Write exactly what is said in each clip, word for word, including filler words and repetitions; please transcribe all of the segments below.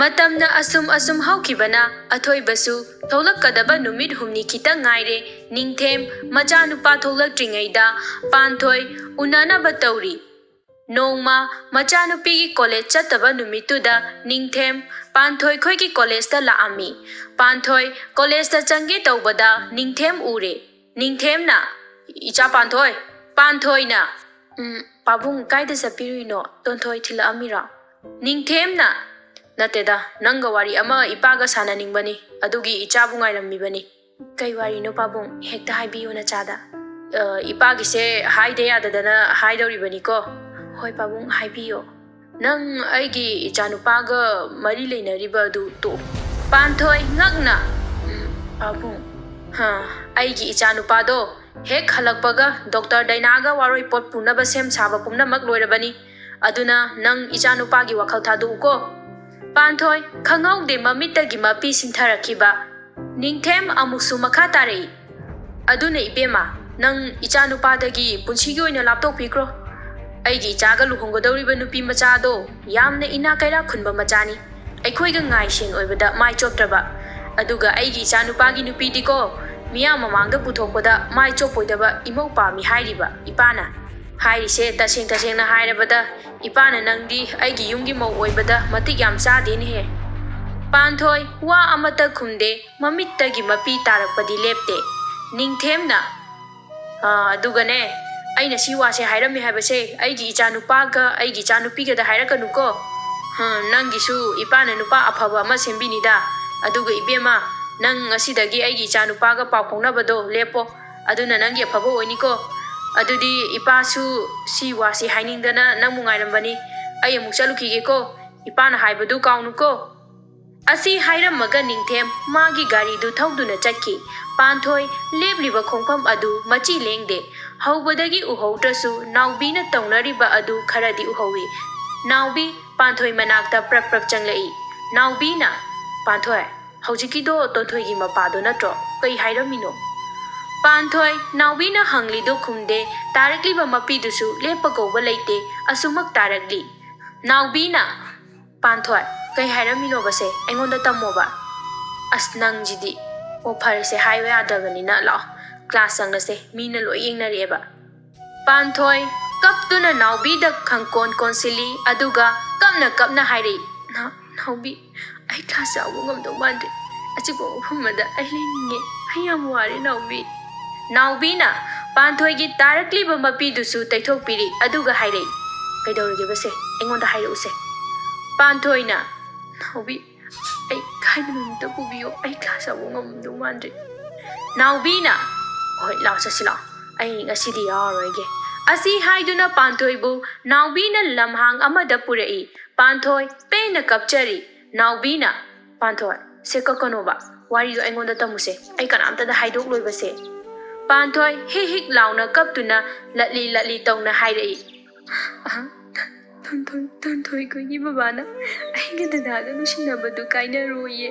ꯃꯇꯝꯅ ꯑꯁꯨꯝ ꯑꯁꯨꯝ ꯍꯧꯈꯤꯕꯅ ꯑꯊꯣꯏꯕꯁꯨ ꯊꯣꯛꯂꯛꯀꯗꯕ ꯅꯨꯃꯤꯠ ꯍꯨꯝꯅꯤ ꯈꯤꯇꯪ ꯉꯥꯏꯔꯦ꯫ ꯅꯤꯡꯊꯦꯝ ꯃꯆꯥꯅꯨꯄꯥ ꯊꯣꯛꯂꯛꯇ꯭ꯔꯤꯉꯩꯗ ꯄꯥꯟꯊꯣꯏ ꯎꯅꯅꯕ ꯇꯧꯔꯤ꯫ ꯅꯣꯡꯃ ꯃꯆꯥꯅꯨꯄꯤꯒꯤ ꯀꯣꯂꯦꯖ ꯆꯠꯇꯕ ꯅꯨꯃꯤꯠꯇꯨꯗ ꯅꯤꯡꯊꯦꯝ ꯄꯥꯟꯊꯣꯏ ꯈꯣꯏꯒꯤ ꯀꯣꯂꯦꯖꯇ ꯂꯥꯛꯑꯝꯃꯤ꯫ ꯄꯥꯟꯊꯣꯏ ꯀꯣꯂꯦꯖꯇ ꯆꯪꯒꯦ ꯇꯧꯕꯗ ꯅꯤꯡꯊꯦꯝ ꯎꯔꯦ꯫ ꯅꯤꯡꯊꯦꯝꯅ, "ꯏꯆꯥ ꯄꯥꯟꯊꯣꯏ!" ꯄꯥꯟꯊꯣꯏꯅ, "ꯎꯝ, ꯄꯥꯕꯨꯡ, ꯀꯥꯏꯗ ꯆꯠꯄꯤꯔꯨꯏꯅꯣ? ꯇꯣꯟꯊꯣꯏ ꯊꯤꯜꯂꯛꯑꯝꯃꯤꯔꯣ?" ꯅꯤꯡꯊꯦꯝꯅ, "ꯅꯠꯇꯦꯗ, ꯅꯪꯒ ꯋꯥꯔꯤ ꯑꯃ ꯏꯄꯥꯒ ꯁꯥꯟꯅꯅꯤꯡꯕꯅꯤ, ꯑꯗꯨꯒꯤ ꯏꯆꯥꯕꯨ ꯉꯥꯏꯔꯝꯃꯤꯕꯅꯤ꯫" "ꯀꯩ ꯋꯥꯔꯤꯅꯣ ꯄꯥꯕꯨꯡ? ꯍꯦꯛꯇ ꯍꯥꯏꯕꯤꯌꯨ ꯅꯆꯥꯗ꯫" "ꯑ, ꯏꯄꯥꯒꯤꯁꯦ ꯍꯥꯏꯗ ꯌꯥꯗꯗꯅ ꯍꯥꯏꯗꯧꯔꯤꯕꯅꯤꯀꯣ꯫" "ꯍꯣꯏ ꯄꯥꯕꯨꯡ, ꯍꯥꯏꯕꯤꯌꯣ꯫" "ꯅꯪ ꯑꯩꯒꯤ ꯏꯆꯥꯅꯨꯄꯥꯒ ꯃꯔꯤ ꯂꯩꯅꯔꯤꯕ ꯑꯗꯨ ꯇꯣꯛꯎ꯫" ꯄꯥꯟꯊꯣꯏ ꯉꯛꯅ, "ꯎꯝ, ꯄꯥꯕꯨꯡ, ꯍꯥ, ꯑꯩꯒꯤ ꯏꯆꯥꯅꯨꯄꯥꯗꯣ ꯍꯦꯛ ꯍꯜꯂꯛꯄꯒ ꯗꯣꯛꯇꯔ ꯗꯥꯏꯅꯥꯒ ꯋꯥꯔꯣꯏꯄꯣꯠ ꯄꯨꯅꯕ ꯁꯦꯝ ꯁꯥꯕ ꯄꯨꯝꯅꯃꯛ ꯂꯣꯏꯔꯕꯅꯤ꯫ ꯑꯗꯨꯅ ꯅꯪ ꯏꯆꯥꯅꯨꯄꯥꯒꯤ ꯋꯥꯈꯜ ꯊꯥꯗꯣꯛꯎꯀꯣ꯫" ꯄꯥꯟꯊꯣꯏ ꯈꯪꯍꯧꯗꯦ ꯃꯃꯤꯠꯇꯒꯤ ꯃꯄꯤ ꯁꯤꯟꯊꯔꯛꯈꯤꯕ꯫ ꯅꯤꯡꯊꯦꯝ ꯑꯃꯨꯛꯁꯨ ꯃꯈꯥ ꯇꯥꯔꯛꯏ, "ꯑꯗꯨꯅ ꯏꯕꯦꯝꯃ, ꯅꯪ ꯏꯆꯥꯅꯨꯄꯥꯗꯒꯤ ꯄꯨꯟꯁꯤꯒꯤ ꯑꯣꯏꯅ ꯂꯥꯞꯊꯣꯛꯄꯤꯈ꯭ꯔꯣ꯫ ꯑꯩꯒꯤ ꯏꯆꯥꯒ ꯂꯨꯍꯣꯡꯒꯗꯧꯔꯤꯕ ꯅꯨꯄꯤ ꯃꯆꯥꯗꯣ ꯌꯥꯝꯅ ꯏꯅꯥꯛ ꯀꯩꯔꯥꯛ ꯈꯨꯟꯕ ꯃꯆꯥꯅꯤ꯫ ꯑꯩꯈꯣꯏꯒ ꯉꯥꯏ ꯁꯦꯟ ꯑꯣꯏꯕꯗ ꯃꯥꯏ ꯆꯣꯞꯇ꯭ꯔꯕ꯫ ꯑꯗꯨꯒ ꯑꯩꯒꯤ ꯏꯆꯥꯅꯨꯄꯥꯒꯤ ꯅꯨꯄꯤꯗꯤꯀꯣ, ꯃꯤꯌꯥꯝ ꯃꯃꯥꯡꯗ ꯄꯨꯊꯣꯛꯄꯗ ꯃꯥꯏ ꯆꯣꯞꯄꯣꯏꯗꯕ ꯏꯃꯧ ꯄꯥꯝꯃꯤ ꯍꯥꯏꯔꯤꯕ ꯏꯄꯥꯅ꯫ ꯍꯥꯏꯔꯤꯁꯦ ꯇꯁꯦꯡ ꯇꯁꯦꯡꯅ ꯍꯥꯏꯔꯕꯗ, ꯏꯄꯥꯅ ꯅꯪꯗꯤ ꯑꯩꯒꯤ ꯌꯨꯝꯒꯤ ꯃꯧ ꯑꯣꯏꯕꯗ ꯃꯇꯤꯛ ꯌꯥꯝ ꯆꯥꯗꯦꯅꯦꯍꯦ꯫" ꯄꯥꯟꯊꯣꯏ ꯋꯥ ꯑꯃꯠꯇ ꯈꯨꯝꯗꯦ꯫ ꯃꯃꯤꯠꯇꯒꯤ ꯃꯄꯤ ꯇꯥꯔꯛꯄꯗꯤ ꯂꯦꯞꯇꯦ꯫ ꯅꯤꯡꯊꯦꯝꯅ, "ꯑꯥ, ꯑꯗꯨꯒꯅꯦ, ꯑꯩꯅ ꯁꯤ ꯋꯥꯁꯦ ꯍꯥꯏꯔꯝꯃꯤ ꯍꯥꯏꯕꯁꯦ ꯑꯩꯒꯤ ꯏꯆꯥꯅꯨꯄꯥꯒ ꯑꯩꯒꯤ ꯏꯆꯥꯅꯨꯄꯤꯒꯗ ꯍꯥꯏꯔꯛꯀꯅꯨꯀꯣ꯫ ꯍꯥ, ꯅꯪꯒꯤꯁꯨ ꯏꯄꯥꯅ ꯅꯨꯄꯥ ꯑꯐꯕ ꯑꯃ ꯁꯦꯝꯕꯤꯅꯤꯗ꯫ ꯑꯗꯨꯒ ꯏꯕꯦꯝꯃ, ꯅꯪ ꯉꯁꯤꯗꯒꯤ ꯑꯩꯒꯤ ꯏꯆꯥꯅꯨꯄꯥꯒ ꯄꯥꯎ ꯐꯥꯎꯅꯕꯗꯣ ꯂꯦꯞꯄꯣ꯫ ꯑꯗꯨꯅ ꯅꯪꯒꯤ ꯑꯐꯕ ꯑꯣꯏꯅꯤꯀꯣ꯫ ꯑꯗꯨꯗꯤ ꯏꯄꯥꯁꯨ ꯁꯤ ꯋꯥꯁꯦ ꯍꯥꯏꯅꯤꯡꯗꯅ ꯅꯪꯕꯨ ꯉꯥꯏꯔꯝꯕꯅꯤ꯫ ꯑꯩ ꯑꯃꯨꯛ ꯆꯠꯂꯨꯈꯤꯒꯦꯀꯣ꯫ ꯏꯄꯥꯅ ꯍꯥꯏꯕꯗꯨ ꯀꯥꯎꯅꯨꯀꯣ꯫" ꯑꯁꯤ ꯍꯥꯏꯔꯝꯃꯒ ꯅꯤꯡꯊꯦꯝ ꯃꯥꯒꯤ ꯒꯥꯔꯤꯗꯨ ꯊꯧꯗꯨꯅ ꯆꯠꯈꯤ꯫ ꯄꯥꯟꯊꯣꯏ ꯂꯦꯞꯂꯤꯕ ꯈꯣꯡꯐꯝ ꯑꯗꯨ ꯃꯆꯤ ꯂꯦꯡꯗꯦ꯫ ꯍꯧꯕꯗꯒꯤ ꯎꯍꯧꯗ꯭ꯔꯁꯨ ꯅꯥꯎꯕꯤꯅ ꯇꯧꯅꯔꯤꯕ ꯑꯗꯨ ꯈꯔꯗꯤ ꯎꯍꯧꯏ꯫ ꯅꯥꯎꯕꯤ ꯄꯥꯟꯊꯣꯏ ꯃꯅꯥꯛꯇ ꯄ꯭ꯔꯞ ꯄ꯭ꯔꯞ ꯆꯪꯂꯛꯏ꯫ ꯅꯥꯎꯕꯤꯅ, "ꯄꯥꯟꯊꯣꯏ, ꯍꯧꯖꯤꯛꯀꯤꯗꯣ ꯇꯣꯟꯊꯣꯏꯒꯤ ꯃꯄꯥꯗꯣ ꯅꯠꯇ꯭ꯔꯣ? ꯀꯩ ꯍꯥꯏꯔꯝꯃꯤꯅꯣ?" ꯄꯥꯟꯊꯣꯏ ꯅꯥꯎꯕꯤꯅ ꯍꯪꯂꯤꯗꯨ ꯈꯨꯝꯗꯦ꯫ ꯇꯥꯔꯛꯂꯤꯕ ꯃꯄꯤꯗꯨꯁꯨ ꯂꯦꯞꯄ ꯀꯧꯕ ꯂꯩꯇꯦ꯫ ꯑꯁꯨꯃꯛ ꯇꯥꯔꯛꯂꯤ꯫ ꯅꯥꯎꯕꯤꯅ, "ꯄꯥꯟꯊꯣꯏ, ꯀꯩ ꯍꯥꯏꯔꯝꯃꯤꯅꯣꯕꯁꯦ? ꯑꯩꯉꯣꯟꯗ ꯇꯝꯃꯣꯕ꯫ ꯑꯁ, ꯅꯪꯁꯤꯗꯤ꯫ ꯑꯣ, ꯐꯔꯦꯁꯦ, ꯍꯥꯏꯕ ꯌꯥꯗ꯭ꯔꯕꯅꯤꯅ ꯂꯥꯛꯑꯣ, ꯀ꯭ꯂꯥꯁ ꯆꯪꯉꯁꯦ, ꯃꯤꯅ ꯂꯣꯏ ꯌꯦꯡꯅꯔꯛꯑꯦꯕ꯫ ꯄꯥꯟꯊꯣꯏ ꯀꯞꯇꯨꯅ ꯅꯥꯎꯕꯤꯗ ꯈꯪꯀꯣꯟ ꯀꯣꯟꯁꯤꯜꯂꯤ, ꯑꯗꯨꯒ ꯀꯞꯅ ꯀꯞꯅ ꯍꯥꯏꯔꯛꯏ, "ꯅꯥ-, ꯅꯥꯎꯕꯤ, ꯑꯩ ꯀ꯭ꯂꯥꯁ ꯌꯥꯎꯕ ꯉꯝꯗꯧ ꯃꯥꯟꯗ꯭ꯔꯦ꯫ ꯑꯆꯤꯛꯄ ꯃꯐꯝ ꯑꯃꯗ ꯑꯩ ꯂꯩꯅꯤꯡꯉꯦ꯫ ꯑꯩ ꯌꯥꯝ ꯋꯥꯔꯦ, ꯅꯥꯎꯕꯤ꯫" ꯅꯥꯎꯕꯤꯅ ꯄꯥꯟꯊꯣꯏꯒꯤ ꯇꯥꯔꯛꯂꯤꯕ ꯃꯄꯤꯗꯨꯁꯨ ꯇꯩꯊꯣꯛꯄꯤꯔꯤ, ꯑꯗꯨꯒ ꯍꯥꯏꯔꯛꯏ, "ꯀꯩꯗꯧꯔꯒꯦꯕꯁꯦ? ꯑꯩꯉꯣꯟꯗ ꯍꯥꯏꯔꯛꯎꯁꯦ꯫" ꯄꯥꯟꯊꯣꯏꯅ, "ꯅꯥꯎꯕꯤ, ꯑꯩ ꯀꯥꯏꯗꯅꯣ ꯑꯝꯇ ꯄꯨꯕꯤꯌꯣ, ꯑꯩ ꯀ꯭ꯂꯥꯁ ꯌꯥꯎꯕ ꯉꯝꯗꯧ ꯃꯥꯟꯗ꯭ꯔꯦ꯫" ꯅꯥꯎꯕꯤꯅ, "ꯍꯣꯏ, ꯂꯥꯛꯑꯣ, ꯆꯠꯁꯤ ꯂꯥꯛꯑꯣ, ꯑꯩ ꯉꯁꯤꯗꯤ ꯌꯥꯎꯔꯔꯣꯏꯒꯦ꯫" ꯑꯁꯤ ꯍꯥꯏꯗꯨꯅ ꯄꯥꯟꯊꯣꯏꯕꯨ ꯅꯥꯎꯕꯤꯅ ꯂꯝꯍꯥꯡ ꯑꯃꯗ ꯄꯨꯔꯛꯏ꯫ ꯄꯥꯟꯊꯣꯏ ꯄꯦꯟꯅ ꯀꯞꯆꯔꯤ꯫ ꯅꯥꯎꯕꯤꯅ, "ꯄꯥꯟꯊꯣꯏ, ꯁꯦ ꯀꯞꯀꯅꯣꯕ, ꯋꯥꯔꯤꯗꯣ ꯑꯩꯉꯣꯟꯗ ꯇꯝꯃꯨꯁꯦ, ꯑꯩ ꯀꯅꯥꯝꯇꯗ ꯍꯥꯏꯗꯣꯛꯂꯣꯏꯕꯁꯦ꯫" ꯄꯥꯟꯊꯣꯏ ꯍꯤꯛ ꯍꯤꯛ ꯂꯥꯎꯅ ꯀꯞꯇꯨꯅ ꯂꯠꯂꯤ ꯂꯠꯂꯤ ꯇꯧꯅ ꯍꯥꯏꯔꯛꯏ, "ꯑꯍ, ꯇꯣꯟꯊꯣꯏ, ꯇꯣꯟꯊꯣꯏ ꯈꯣꯏꯒꯤ ꯕꯕꯥꯅ ꯑꯩꯒ ꯗꯗꯥꯒ ꯅꯨꯡꯁꯤꯅꯕꯗꯨ ꯀꯥꯏꯅꯔꯣꯏꯌꯦ,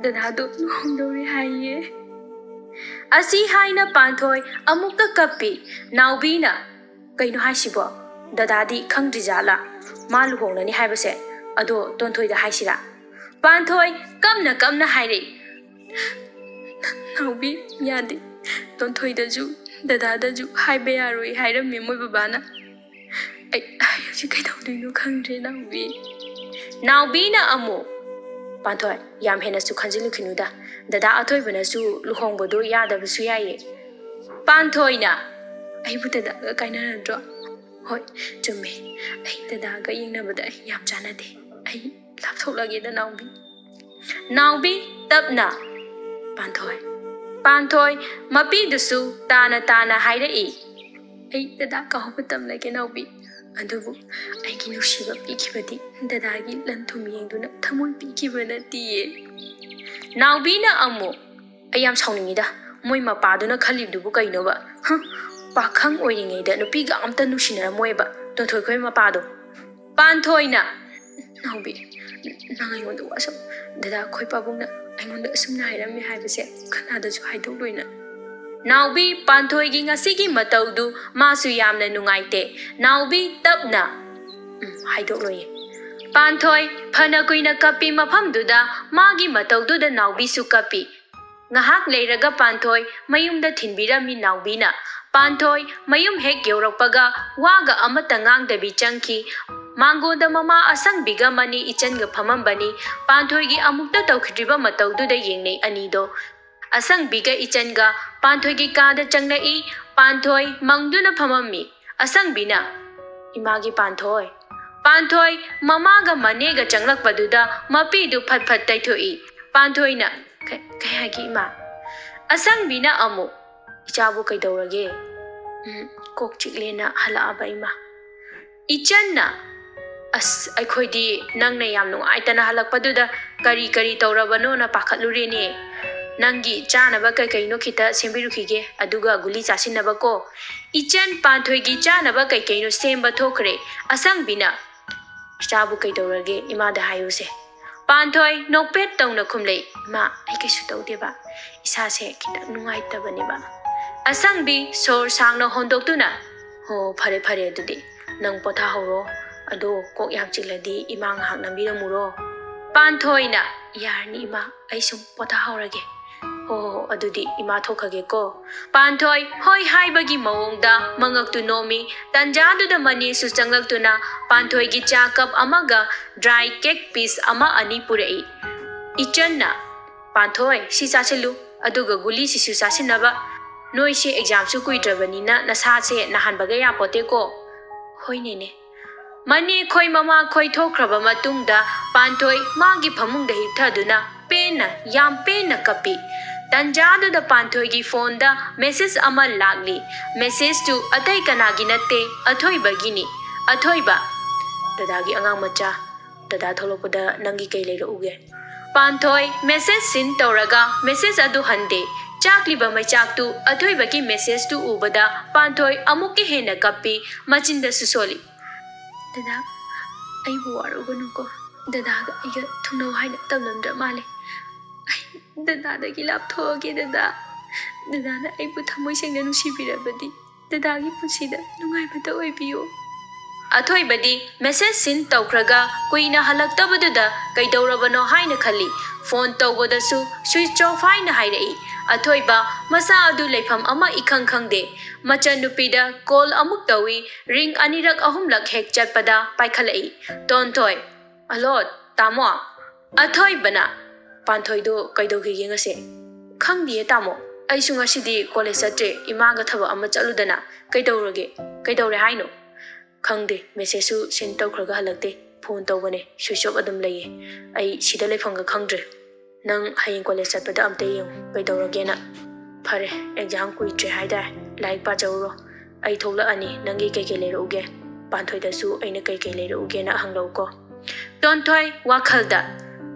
ꯗꯗꯥꯗꯣ ꯂꯨꯍꯣꯡꯗꯧꯔꯦ ꯍꯥꯏꯌꯦ꯫" ꯑꯁꯤ ꯍꯥꯏꯅ ꯄꯥꯟꯊꯣꯏ ꯑꯃꯨꯛꯀ ꯀꯞꯄꯤ꯫ ꯅꯥꯎꯕꯤꯅ, "ꯀꯩꯅꯣ ꯍꯥꯏꯁꯤꯕꯣ? ꯗꯗꯥꯗꯤ ꯈꯪꯗ꯭ꯔꯤꯖꯥꯠꯂꯥ ꯃꯥ ꯂꯨꯍꯣꯡꯅꯅꯤ ꯍꯥꯏꯕꯁꯦ? ꯑꯗꯣ ꯇꯣꯟꯊꯣꯏꯗ ꯍꯥꯏꯁꯤꯔꯥ?" ꯄꯥꯟꯊꯣꯏ ꯀꯞꯅ ꯀꯞꯅ ꯍꯥꯏꯔꯛꯏ, "ꯅꯥꯎꯕꯤ, ꯌꯥꯗꯦ꯫ ꯇꯣꯟꯊꯣꯏꯗꯁꯨ ꯗꯗꯥꯗꯁꯨ ꯍꯥꯏꯕ ꯌꯥꯔꯣꯏ ꯍꯥꯏꯔꯝꯃꯦ ꯃꯣꯏ ꯕꯕꯥꯅ꯫ ꯑꯩ, ꯑꯩ ꯍꯧꯖꯤꯛ ꯀꯩꯗꯧꯗꯣꯏꯅꯣ ꯈꯪꯗ꯭ꯔꯦ, ꯅꯥꯎꯕꯤ꯫" ꯅꯥꯎꯕꯤꯅ ꯑꯃꯨꯛ, "ꯄꯥꯟꯊꯣꯏ, ꯌꯥꯝ ꯍꯦꯟꯅꯁꯨ ꯈꯟꯖꯤꯜꯂꯨꯈꯤꯅꯨꯗ꯫ ꯗꯗꯥ ꯑꯊꯣꯏꯕꯅꯁꯨ ꯂꯨꯍꯣꯡꯕꯗꯣ ꯌꯥꯗꯕꯁꯨ ꯌꯥꯏꯌꯦ꯫" ꯄꯥꯟꯊꯣꯏꯅ, "ꯑꯩꯕꯨ ꯗꯗꯥꯒ ꯀꯥꯏꯅꯔꯗ꯭ꯔꯣ? ꯍꯣꯏ, ꯆꯨꯝꯃꯦ꯫ ꯑꯩ ꯗꯗꯥꯒ ꯌꯦꯡꯅꯕꯗ ꯑꯩ ꯌꯥꯝ ꯆꯥꯟꯅꯗꯦ꯫ ꯑꯩ ꯂꯥꯞꯊꯣꯛꯂꯒꯦꯗ, ꯅꯥꯎꯕꯤ꯫" ꯅꯥꯎꯕꯤ ꯇꯞꯅ, "ꯄꯥꯟꯊꯣꯏ, ꯄꯥꯟꯊꯣꯏ꯫" ꯃꯄꯤꯗꯨꯁꯨ ꯇꯥꯅ ꯇꯥꯅ ꯍꯥꯏꯔꯛꯏ, "ꯑꯩ ꯗꯗꯥ ꯀꯥꯎꯕ ꯇꯝꯂꯒꯦ, ꯅꯥꯎꯕꯤ꯫ ꯑꯗꯨꯕꯨ ꯑꯩꯒꯤ ꯅꯨꯡꯁꯤꯕ ꯄꯤꯈꯤꯕꯗꯤ ꯗꯗꯥꯒꯤ ꯂꯟ ꯊꯨꯝ ꯌꯦꯡꯗꯨꯅ ꯊꯃꯣꯏ ꯄꯤꯈꯤꯕ ꯅꯠꯇꯤꯌꯦ꯫" ꯅꯥꯎꯕꯤꯅ ꯑꯃꯨꯛ, "ꯑꯩ ꯌꯥꯝ ꯁꯥꯎꯅꯤꯡꯉꯤꯗ, ꯃꯣꯏ ꯃꯄꯥꯗꯨꯅ ꯈꯜꯂꯤꯕꯗꯨꯕꯨ ꯀꯩꯅꯣꯕ? ꯍꯨꯝ, ꯄꯥꯈꯪ ꯑꯣꯏꯔꯤꯉꯩꯗ ꯅꯨꯄꯤꯒ ꯑꯝꯇ ꯅꯨꯡꯁꯤꯅꯔꯝꯃꯣꯏꯕ, ꯇꯣꯟꯊꯣꯏ ꯈꯣꯏ ꯃꯄꯥꯗꯣ꯫" ꯄꯥꯟꯊꯣꯏꯅ, "ꯅꯥꯎꯕꯤ, ꯅꯪ ꯑꯩꯉꯣꯟꯗ ꯋꯥꯁꯛ-, ꯗꯗꯥ ꯑꯩꯈꯣꯏ ꯄꯥꯕꯨꯡꯅ ꯑꯩꯉꯣꯟꯗ ꯑꯁꯨꯝꯅ ꯍꯥꯏꯔꯝꯃꯤ ꯍꯥꯏꯕꯁꯦ ꯀꯅꯥꯗꯁꯨ ꯍꯥꯏꯗꯣꯛꯂꯣꯏꯅ꯫" ꯅꯥꯎꯕꯤ ꯄꯥꯟꯊꯣꯏꯒꯤ ꯉꯁꯤꯒꯤ ꯃꯇꯧꯗꯨ ꯃꯥꯁꯨ ꯌꯥꯝꯅ ꯅꯨꯡꯉꯥꯏꯇꯦ꯫ ꯅꯥꯎꯕꯤ ꯇꯞꯅ, "ꯎꯝ, ꯍꯥꯏꯗꯣꯛꯂꯣꯏꯌꯦ꯫ ꯄꯥꯟꯊꯣꯏ ꯐꯅ ꯀꯨꯏꯅ ꯀꯞꯄꯤ꯫ ꯃꯐꯝꯗꯨꯗ ꯃꯥꯒꯤ ꯃꯇꯧꯗꯨꯗ ꯅꯥꯎꯕꯤꯁꯨ ꯀꯞꯄꯤ꯫ ꯉꯥꯏꯍꯥꯛ ꯂꯩꯔꯒ ꯄꯥꯟꯊꯣꯏ ꯃꯌꯨꯝꯗ ꯊꯤꯟꯕꯤꯔꯝꯃꯤ ꯅꯥꯎꯕꯤꯅ꯫ ꯄꯥꯟꯊꯣꯏ ꯃꯌꯨꯝ ꯍꯦꯛ ꯌꯧꯔꯛꯄꯒ ꯋꯥꯒ ꯑꯃꯠꯇ ꯉꯥꯡꯗꯕꯤ ꯆꯪꯈꯤ꯫ ꯃꯥꯡꯒꯣꯟꯗ ꯃꯃꯥ ꯑꯁꯪꯕꯤꯒ ꯃꯅꯦ ꯏꯆꯟꯒ ꯐꯝꯃꯝꯕꯅꯤ꯫ ꯄꯥꯟꯊꯣꯏꯒꯤ ꯑꯃꯨꯛꯇ ꯇꯧꯈꯤꯗ꯭ꯔꯤꯕ ꯃꯇꯧꯗꯨꯗ ꯌꯦꯡꯅꯩ ꯑꯅꯤꯗꯣ꯫ ꯑꯁꯪꯕꯤꯒ ꯏꯆꯟꯒ ꯄꯥꯟꯊꯣꯏꯒꯤ ꯀꯥꯗ ꯆꯪꯂꯛꯏ꯫ ꯄꯥꯟꯊꯣꯏ ꯃꯪꯗꯨꯅ ꯐꯝꯃꯝꯃꯤ꯫ ꯑꯁꯪꯕꯤꯅ, "ꯏꯃꯥꯒꯤ ꯄꯥꯟꯊꯣꯏ꯫" ꯄꯥꯟꯊꯣꯏ ꯃꯃꯥꯒ ꯃꯅꯦꯒ ꯆꯪꯂꯛꯄꯗꯨꯗ ꯃꯄꯤꯗꯨ ꯐꯠ ꯐꯠ ꯇꯩꯊꯣꯛꯏ꯫ ꯄꯥꯟꯊꯣꯏꯅ, "ꯀꯩ-, ꯀꯩ ꯍꯥꯏꯒꯦ ꯏꯃꯥ?" ꯑꯁꯪꯕꯤꯅ ꯑꯃꯨꯛ, "ꯏꯆꯥꯕꯨ ꯀꯩꯗꯧꯔꯒꯦ?" "ꯎꯝ, ꯀꯣꯛ ꯆꯤꯛꯂꯦꯅ ꯍꯜꯂꯛꯑꯕ ꯏꯃꯥ꯫" ꯏꯆꯟꯅ, "ꯑꯁ, ꯑꯩꯈꯣꯏꯗꯤ ꯅꯪꯅ ꯌꯥꯝ ꯅꯨꯡꯉꯥꯏꯇꯅ ꯍꯜꯂꯛꯄꯗꯨꯗ ꯀꯔꯤ ꯀꯔꯤ ꯇꯧꯔꯕꯅꯣꯅ ꯄꯥꯈꯠꯂꯨꯔꯦꯅꯦ꯫ ꯅꯪꯒꯤ ꯆꯥꯅꯕ ꯀꯩꯀꯩꯅꯣ ꯈꯤꯇ ꯁꯦꯝꯕꯤꯔꯨꯈꯤꯒꯦ, ꯑꯗꯨꯒ ꯒꯨꯂꯤ ꯆꯥꯁꯤꯟꯅꯕꯀꯣ꯫" ꯏꯆꯟ ꯄꯥꯟꯊꯣꯏꯒꯤ ꯆꯥꯅꯕ ꯀꯩꯀꯩꯅꯣ ꯁꯦꯝꯕ ꯊꯣꯛꯈ꯭ꯔꯦ꯫ ꯑꯁꯪꯕꯤꯅ, "ꯏꯆꯥꯕꯨ ꯀꯩꯗꯧꯔꯒꯦ? ꯏꯃꯥꯗ ꯍꯥꯏꯌꯨꯁꯦ꯫" ꯄꯥꯟꯊꯣꯏ ꯅꯣꯛꯄꯦꯠ ꯇꯧꯅ ꯈꯨꯝꯂꯛꯏ, "ꯏꯃꯥ, ꯑꯩ ꯀꯩꯁꯨ ꯇꯧꯗꯦꯕ꯫ ꯏꯁꯥꯁꯦ ꯈꯤꯇꯪ ꯅꯨꯡꯉꯥꯏꯇꯕꯅꯦꯕ꯫" ꯑꯁꯪꯕꯤ ꯁꯣꯔ ꯁꯥꯡꯅ ꯍꯣꯟꯗꯣꯛꯇꯨꯅ, "ꯍꯣ, ꯐꯔꯦ, ꯐꯔꯦ ꯑꯗꯨꯗꯤ꯫ ꯅꯪ ꯄꯣꯊꯥꯍꯧꯔꯣ꯫ ꯑꯗꯣ ꯀꯣꯛ ꯌꯥꯝ ꯆꯤꯛꯂꯗꯤ ꯏꯃꯥ ꯉꯥꯏꯍꯥꯛ ꯅꯝꯕꯤꯔꯝꯃꯨꯔꯣ꯫" ꯄꯥꯟꯊꯣꯏꯅ, "ꯌꯥꯔꯅꯤ ꯏꯃꯥ, ꯑꯩ ꯁꯨꯝ ꯄꯣꯊꯥꯍꯧꯔꯒꯦ꯫" "ꯍꯣ, ꯍꯣ, ꯍꯣ, ꯑꯗꯨꯗꯤ ꯏꯃꯥ ꯊꯣꯛꯈꯒꯦꯀꯣ꯫" ꯄꯥꯟꯊꯣꯏ ꯍꯣꯏ ꯍꯥꯏꯕꯒꯤ ꯃꯑꯣꯡꯗ ꯃꯉꯛꯇꯨ ꯅꯣꯝꯃꯤ꯫ ꯇꯟꯖꯥꯗꯨꯗ ꯃꯅꯦꯁꯨ ꯆꯪꯂꯛꯇꯨꯅ ꯄꯥꯟꯊꯣꯏꯒꯤ ꯆꯥ ꯀꯞ ꯑꯃꯒ ꯗ꯭ꯔꯥꯏ ꯀꯦꯛ ꯄꯤꯁ ꯑꯃ ꯑꯅꯤ ꯄꯨꯔꯛꯏ꯫ ꯏꯆꯟꯅ, "ꯄꯥꯟꯊꯣꯏ, ꯁꯤ ꯆꯥꯁꯤꯜꯂꯨ, ꯑꯗꯨꯒ ꯒꯨꯂꯤꯁꯤꯁꯨ ꯆꯥꯁꯤꯟꯅꯕ꯫ ꯅꯣꯏꯁꯦ ꯑꯦꯛꯖꯥꯝꯁꯨ ꯀꯨꯏꯗ꯭ꯔꯕꯅꯤꯅ ꯅꯁꯥꯁꯦ ꯅꯥꯍꯟꯕꯒ ꯌꯥꯄꯣꯠꯇꯦꯀꯣ꯫" "ꯍꯣꯏ ꯅꯦꯅꯦ꯫" ꯃꯅꯦ ꯈꯣꯏ ꯃꯃꯥ ꯈꯣꯏ ꯊꯣꯛꯈ꯭ꯔꯕ ꯃꯇꯨꯡꯗ ꯄꯥꯟꯊꯣꯏ ꯃꯥꯒꯤ ꯐꯃꯨꯡꯗ ꯍꯤꯞꯊꯗꯨꯅ ꯄꯦꯟꯅ, ꯌꯥꯝ ꯄꯦꯟꯅ ꯀꯞꯄꯤ꯫ ꯇꯟꯖꯥꯗꯨꯗ ꯄꯥꯟꯊꯣꯏꯒꯤ ꯐꯣꯟꯗ ꯃꯦꯁꯦꯖ ꯑꯃ ꯂꯥꯛꯂꯤ꯫ ꯃꯦꯁꯦꯖꯇꯨ ꯑꯇꯩ ꯀꯅꯥꯒꯤ ꯅꯠꯇꯦ, ꯑꯊꯣꯏꯕꯒꯤꯅꯤ꯫ "ꯑꯊꯣꯏꯕ, ꯗꯗꯥꯒꯤ ꯑꯉꯥꯡ ꯃꯆꯥ, ꯗꯗꯥ ꯊꯣꯛꯂꯛꯄꯗ ꯅꯪꯒꯤ ꯀꯩ ꯂꯩꯔꯛꯎꯒꯦ?" ꯄꯥꯟꯊꯣꯏ ꯃꯦꯁꯦꯖ ꯁꯤꯟ ꯇꯧꯔꯒ ꯃꯦꯁꯦꯖ ꯑꯗꯨ ꯍꯟꯗꯦ꯫ ꯆꯥꯛꯂꯤꯕ ꯃꯩꯆꯥꯛꯇꯨ ꯑꯊꯣꯏꯕꯒꯤ ꯃꯦꯁꯦꯖꯇꯨ ꯎꯕꯗ ꯄꯥꯟꯊꯣꯏ ꯑꯃꯨꯛꯀ ꯍꯦꯟꯅ ꯀꯞꯄꯤ, ꯃꯆꯤꯟꯗꯁꯨ ꯁꯣꯜꯂꯤ꯫ "ꯗꯗꯥ, ꯑꯩꯕꯨ ꯋꯥꯔꯧꯒꯅꯨꯀꯣ꯫ ꯗꯗꯥꯒ ꯑꯩꯒ ꯊꯨꯡꯅꯧ ꯍꯥꯏꯅ ꯇꯝꯂꯝꯗ꯭ꯔ ꯃꯥꯜꯂꯦ꯫ ꯑꯩ ꯗꯗꯥꯗꯒꯤ ꯂꯥꯞꯊꯣꯛꯑꯒꯦ ꯗꯗꯥ꯫ ꯗꯗꯥꯅ ꯑꯩꯕꯨ ꯊꯃꯣꯏ ꯁꯦꯡꯅ ꯅꯨꯡꯁꯤꯕꯤꯔꯕꯗꯤ ꯗꯗꯥꯒꯤ ꯄꯨꯟꯁꯤꯗ ꯅꯨꯡꯉꯥꯏꯕꯇ ꯑꯣꯏꯕꯤꯌꯨ꯫" ꯑꯊꯣꯏꯕꯗꯤ message send ꯇꯧꯈ꯭ꯔꯒ ꯀꯨꯏꯅ ꯍꯜꯂꯛꯇꯕꯗꯨꯗ ꯀꯩꯗꯧꯔꯕꯅꯣ ꯍꯥꯏꯅ ꯈꯜꯂꯤ꯫ Phone ꯇꯧꯕꯗꯁꯨ switch off ꯍꯥꯏꯅ ꯍꯥꯏꯔꯛꯏ꯫ ꯑꯊꯣꯏꯕ ꯃꯆꯥ ꯑꯗꯨ ꯂꯩꯐꯝ ꯑꯃ ꯏꯈꯪ ꯈꯪꯗꯦ꯫ ꯃꯆꯟꯅꯨꯄꯤꯗ call ꯑꯃꯨꯛ ꯇꯧꯏ꯫ Ring ꯑꯅꯤꯔꯛ ꯑꯍꯨꯝꯂꯛ ꯍꯦꯛ ꯆꯠꯄꯗ ꯄꯥꯏꯈꯠꯂꯛꯏ꯫ ꯇꯣꯟꯊꯣꯏ, "Hello, ꯇꯥꯃꯣ?" ꯑꯊꯣꯏꯕꯅ, "ꯄꯥꯟꯊꯣꯏꯗꯣ ꯀꯩꯗꯧꯈꯤꯒꯦ ꯉꯁꯤ?" "ꯈꯪꯗꯤꯌꯦ ꯇꯥꯃꯣ, ꯑꯩꯁꯨ ꯉꯁꯤꯗꯤ college ꯆꯠꯇ꯭ꯔꯦ, ꯏꯃꯥꯒ ꯊꯕꯛ ꯑꯃ ꯆꯠꯂꯨꯗꯅ꯫ ꯀꯩꯗꯧꯔꯒꯦ? ꯀꯩꯗꯧꯔꯦ ꯍꯥꯏꯅꯣ?" "ꯈꯪꯗꯦ, message ꯁꯨ send ꯇꯧꯈ꯭ꯔꯒ ꯍꯜꯂꯛꯇꯦ꯫ Phone ꯇꯧꯕꯅꯦ, switch off ꯑꯗꯨꯝ ꯂꯩꯌꯦ꯫ ꯑꯩ ꯁꯤꯗ ꯂꯩꯐꯝꯒ ꯈꯪꯗ꯭ꯔꯦ꯫ ꯅꯪ ꯍꯌꯦꯡ college ꯆꯠꯄꯗ ꯑꯝꯇ ꯌꯦꯡꯉꯨ, ꯀꯩꯗꯧꯔꯒꯦꯅ꯫" "ꯐꯔꯦ, exam ꯀꯨꯏꯗ꯭ꯔꯦ ꯍꯥꯏꯗꯥꯏ, ꯂꯥꯏꯔꯤꯛ ꯄꯥꯖꯧꯔꯣ꯫ ꯑꯩ ꯊꯣꯛꯂꯛꯑꯅꯤ, ꯅꯪꯒꯤ ꯀꯩꯀꯩ ꯂꯩꯔꯛꯎꯒꯦ, ꯄꯥꯟꯊꯣꯏꯗꯁꯨ ꯑꯩꯅ ꯀꯩꯀꯩ ꯂꯩꯔꯛꯎꯒꯦꯅ ꯍꯪꯂꯛꯎꯀꯣ꯫" ꯇꯣꯟꯊꯣꯏ ꯋꯥꯈꯜꯗ,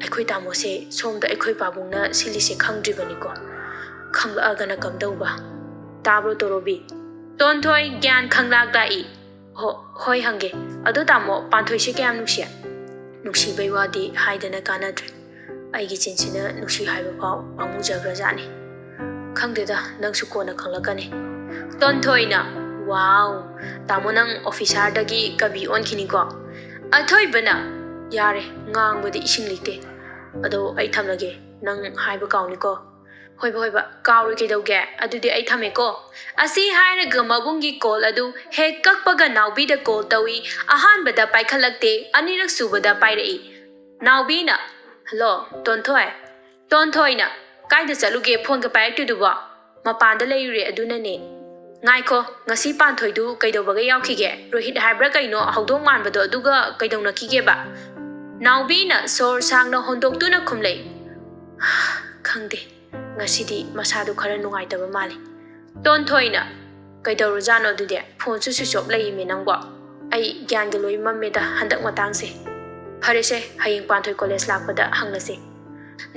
"ꯑꯩꯈꯣꯏ ꯇꯥꯃꯣꯁꯦ ꯁꯣꯝꯗ ꯑꯩꯈꯣꯏ ꯄꯥꯕꯨꯡꯅ ꯁꯤꯜꯂꯤꯁꯦ ꯈꯪꯗ꯭ꯔꯤꯕꯅꯤꯀꯣ꯫ ꯈꯪꯂꯛꯑꯒꯅ ꯀꯝꯗꯧꯕ? ꯇꯥꯕ꯭ꯔꯣ ꯇꯣꯔꯣꯕꯤ?" ꯇꯣꯟꯊꯣꯏ ꯒ꯭ꯌꯥꯟ ꯈꯪꯂꯥꯛ ꯂꯥꯛꯏ꯫ "ꯍꯣ-, ꯍꯣꯏ ꯍꯪꯒꯦ꯫ ꯑꯗꯣ ꯇꯥꯃꯣ, ꯄꯥꯟꯊꯣꯏꯁꯦ ꯀꯌꯥꯝ ꯅꯨꯡꯁꯤ?" "ꯅꯨꯡꯁꯤꯕꯩ ꯋꯥꯗꯤ ꯍꯥꯏꯗꯅ ꯀꯥꯟꯅꯗ꯭ꯔꯦ꯫ ꯑꯩꯒꯤ ꯆꯤꯟꯁꯤꯅ ꯅꯨꯡꯁꯤ ꯍꯥꯏꯕ ꯐꯥꯎ ꯄꯥꯝꯃꯨꯖꯈ꯭ꯔꯖꯥꯠꯅꯤ꯫" "ꯈꯪꯗꯦꯗ, ꯅꯪꯁꯨ ꯀꯣꯟꯅ ꯈꯪꯂꯛꯀꯅꯤ꯫" ꯇꯣꯟꯊꯣꯏꯅ, "Wow, ꯇꯥꯃꯣ ꯅꯪ officer ꯗꯒꯤ ꯀꯕꯤ ꯑꯣꯟꯈꯤꯅꯤꯀꯣ?" ꯑꯊꯣꯏꯕꯅ, "ꯌꯥꯔꯦ, ꯉꯥꯡꯕꯗꯤ ꯏꯁꯤꯡ ꯂꯩꯇꯦ꯫ ꯑꯗꯣ ꯑꯩ ꯊꯝꯂꯒꯦ, ꯅꯪ ꯍꯥꯏꯕ ꯀꯥꯎꯅꯤꯀꯣ꯫" "ꯍꯣꯏꯕ, ꯍꯣꯏꯕ, ꯀꯥꯎꯔꯣꯏ ꯀꯩꯗꯧꯒꯦ? ꯑꯗꯨꯗꯤ ꯑꯩ ꯊꯝꯃꯦꯀꯣ꯫" ꯑꯁꯤ ꯍꯥꯏꯔꯒ ꯃꯕꯨꯡꯒꯤ call ꯑꯗꯨ ꯍꯦꯛ ꯀꯛꯄꯒ ꯅꯥꯎꯕꯤꯗ call ꯇꯧꯏ꯫ ꯑꯍꯥꯟꯕꯗ ꯄꯥꯏꯈꯠꯂꯛꯇꯦ, ꯑꯅꯤꯔꯛ ꯁꯨꯕꯗ ꯄꯥꯏꯔꯛꯏ꯫ ꯅꯥꯎꯕꯤꯅ, "Hello, ꯇꯣꯟꯊꯣꯏ?" ꯇꯣꯟꯊꯣꯏꯅ, "ꯀꯥꯏꯗ ꯆꯠꯂꯨꯒꯦ? Phone ꯒ ꯄꯥꯏꯔꯛꯇ꯭ꯔꯤꯗꯨꯕꯣ?" "ꯃꯄꯥꯟꯗ ꯂꯩꯔꯨꯔꯦ, ꯑꯗꯨꯅꯅꯦ꯫" "ꯉꯥꯏꯈꯣ, ꯉꯁꯤ ꯄꯥꯟꯊꯣꯏꯗꯨ ꯀꯩꯗꯧꯕꯒ ꯌꯥꯎꯈꯤꯒꯦ? ꯔꯣꯍꯤꯠ ꯍꯥꯏꯕ꯭ꯔꯥ ꯀꯩꯅꯣ, ꯍꯧꯗꯣꯡ ꯃꯥꯟꯕꯗꯣ, ꯑꯗꯨꯒ ꯀꯩꯗꯧꯅꯈꯤꯒꯦꯕ?" ꯅꯥꯎꯕꯤꯅ ꯁꯣꯔ ꯁꯥꯡꯅ ꯍꯣꯟꯗꯣꯛꯇꯨꯅ ꯈꯨꯝꯂꯛꯏ꯫ "ꯈꯪꯗꯦ, ꯉꯁꯤꯗꯤ ꯃꯁꯥꯗꯣ ꯈꯔ ꯅꯨꯡꯉꯥꯏꯇꯕ ꯃꯥꯜꯂꯤ꯫" ꯇꯣꯟꯊꯣꯏꯅ, "ꯀꯩꯗꯧꯔꯖꯥꯠꯅꯣ ꯑꯗꯨꯗꯤ? Phone ꯁꯨ switch off ꯂꯩꯌꯦꯃꯤ ꯅꯪꯕꯣ꯫ ꯑꯩ ꯒ꯭ꯌꯥꯟꯒ ꯂꯣꯏ ꯃꯝꯃꯦꯗ ꯍꯟꯗꯛ ꯃꯇꯥꯡꯁꯦ꯫ ꯐꯔꯦꯁꯦ, ꯍꯌꯦꯡ ꯄꯥꯟꯊꯣꯏ college ꯂꯥꯛꯄꯗ ꯍꯪꯂꯁꯤ꯫"